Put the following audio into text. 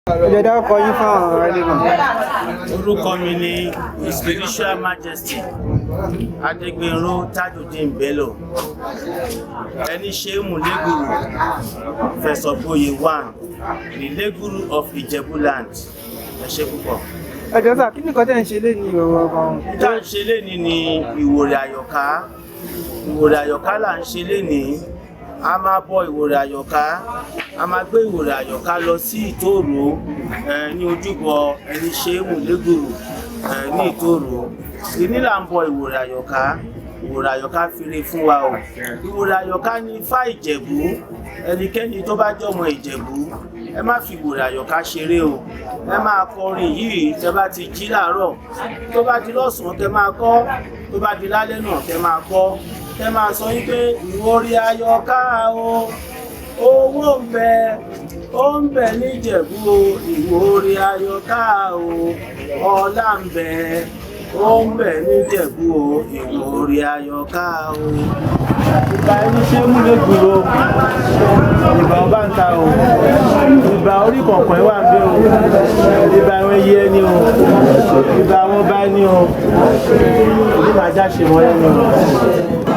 Ẹ jẹ́ dárúkọ yín fún àwọn ará ilé náà. Orúkọ mi ni His Spiritual Majesty Adégbénró Tajudeen Bello, ẹni ṣe Múlẹ́gùrù Fẹsọ̀gboyè one, the Lẹ́gùrù of Ìjẹ̀bú-land. Ẹ ṣé púpọ̀. Ẹ jọ̀ọ́ sà, kí ni nǹkan tẹ́ ń ṣe lé ní ọ̀rọ̀ gan? Tá à ń ṣe léni ni Ìwòrè Àyọ̀ká. Ìwòrè Àyọ̀ká là ń ṣe léni. A máa bọ Ìwòrè Àyọ̀ká, a máa gbé Ìwòrè Àyọ̀ká lọ sí Ìtòòrò ní ojúbọ ẹni ṣe Múlẹ́gùrù ní Ìtòòrò. Ìní là ń bọ Ìwòrè Àyọ̀ká. Ìwòrè Àyọ̀ká fire fún wa o. Ìwòrè Àyọ̀ká ní Ifá Ìjẹ̀bú. Ẹnikẹ́ni tó bá jọmọ Ìjẹ̀bú, ẹ má fi Ìwòrè Àyọ̀ká ṣeré o. Ẹ máa kọrin yìí tẹ bá ti jí láàárọ̀, tó bá di lọ́sàn-án tẹ máa kọ́, tó bá di lálẹ́ náà tẹ máa kọ́. Tẹ máa sọ yín pé Ìwòrè Àyọ̀ká o, owó ń bẹ, ó ń bẹ níjẹ̀bú o. Ìwòrè Àyọ̀ká o, ọlá ń bẹ, ó ń bẹ níjẹ̀bú o. Ìwòrè Àyọ̀ká o. Ìbà ẹni ṣe múlẹ̀ gbòòrò, ìbà ọba ń ta o, ìbà orí kọ̀ọ̀kan wà ń bẹ o, ìbà àwọn ẹyẹ ẹni o, ìbà àwọn ọba ẹni o, ìdí màá já ṣe mọ́ ẹni o.